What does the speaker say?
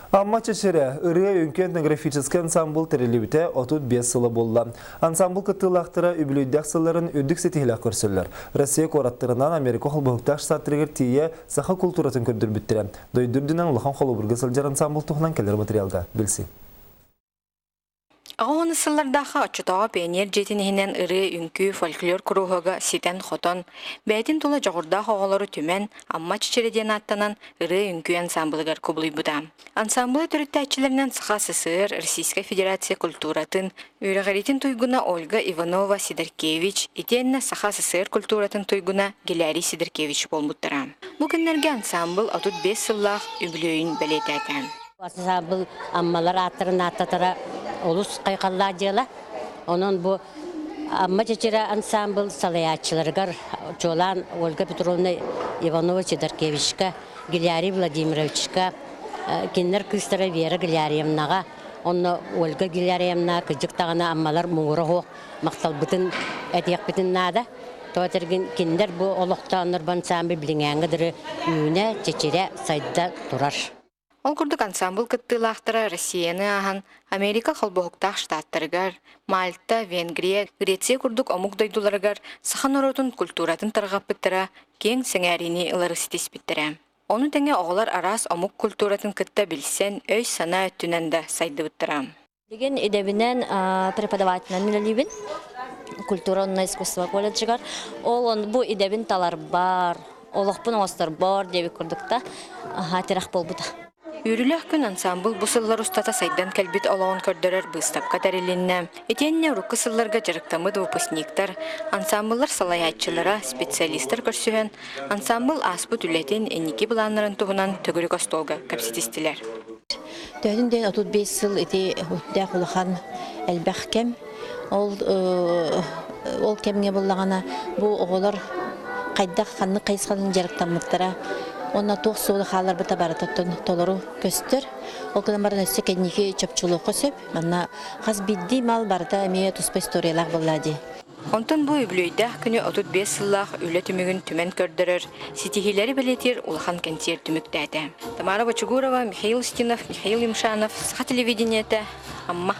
Амма чэчирэ ырыа үҥкүү этнографическай ансамбыл тэриллибитэ 35 сыла буолла. Ансамбыл кыттыылаахтара үбүлүйдээх сылларын үрдүк ситиһилээх көрсөллөр. Россия куораттарынан Америка холбоһуктаах штаттарыгар тиийэ саха култууратын көрдөрбүттэрэ. Дойду үрдүнэн улахан холобурга сылдьар ансамбыл туһунан кэлэр материалга билсиҥ. Аҕа уонус сыллардаахха оччотооҕу пионер дьиэтин иһинэн ырыа-үҥкүү, фольклор куруһуога ситэн-хотон, бэйэтин тула дьоҕурдаах оҕолору түмэн, Амма чэчирэ диэн ааттанан ырыа-үҥкүү ансаамбылыгар кубулуйбута. Ансаамбылы төрүттээччилэринэн Саха СССР, Российскай Федерация культуратын, үөрэҕириитин туйгуна Ольга Иванова Сидоркевич итиэннэ Саха СССР культуратын туйгуна Гелярий Сидоркевич буолбуттара. Бу күннэргэ ансаамбыл 35 сыллаах үбүлүөйүн бэлиэтээтэ. Ансаамбыл Аммалар ааттарын ааттатара олус хайҕаллаах дьыала. Онон бу Амма чэчирэ ансаамбыл салайааччыларыгар чуолаан Ольга Петровна Иванова-Сидоркевичка, Гелярий Владимировичка, кинилэр кыыстара Вера Геляриевнаҕа, онно Ольга Геляриевна кырдьык даҕаны Аммалар муҥура суох махталбытын этиэхпитин наада. Тоҕо этэргин кинилэр бу олохтооннор бу ансаамбыл билиҥээҥҥэ дылы үүнэ, чэчирэ, сайда турар. Ол курдук ансаамбыл кыттыылаахтара Россияны ааһан Америка Холбоһуктаах Штаттарыгар, Мальта, Венгрия, Греция курдук омук дойдуларыгар саха норуотун культуратын тарҕаппыттара, киэҥ сэҥээриини ылары ситиспиттэрэ. Ону тэҥэ оҕолор араас омук культуратын кытта билсэн, өй-санаа өттүнэн да сайдыбыттара. Билигин идэбинэн преподавателинэн үлэлиибин. Культура уонна искусство колледжыгар. Ол бу идэбин таларбар, олохпун оҥосторбор диэбит курдукта тирэх буолбута. Үөрүүлээх күн ансаамбыл бу сыллар устата сайдан кэлбит олоҕун көрдөрөр быыстапка тэрилиннэ. Итиэннэ урукку сылларга дьарыктаммыт выпускниктар, ансаамбыллар салайааччылара, специалистар көрсүһэн, ансаамбыл ааспыт үлэтин, инники былааннарын туһунан төгүрүк остуолга кэпсэтистилэр. Төһөтүн диэн 35 сыл ити үрдээх улахан элбэх кэм. Ол ол кэмҥэ буллаҕына бу оҕолор хайдах ханнык хайысханан дьарыктаммыттара уонна туох суолу хаалларбыта барыта толору көстөр. Ол гынан баран өссө кэнники чопчулуохха сөп. Манна хас биирдии мал барыта эмиэ туспа историялаах буолла дии. Онтон бу үбүлүөйдээх күнү 35 сыллаах үлэ түмүгүн түмэн көрдөрөр, ситиһиилэри бэлиэтиир улахан кэнсиэр түмүктээтэ. Тамара Бочугурова, Михаил Устинов, Михаил Юмшанов, Саха телевидениетэ, Амма.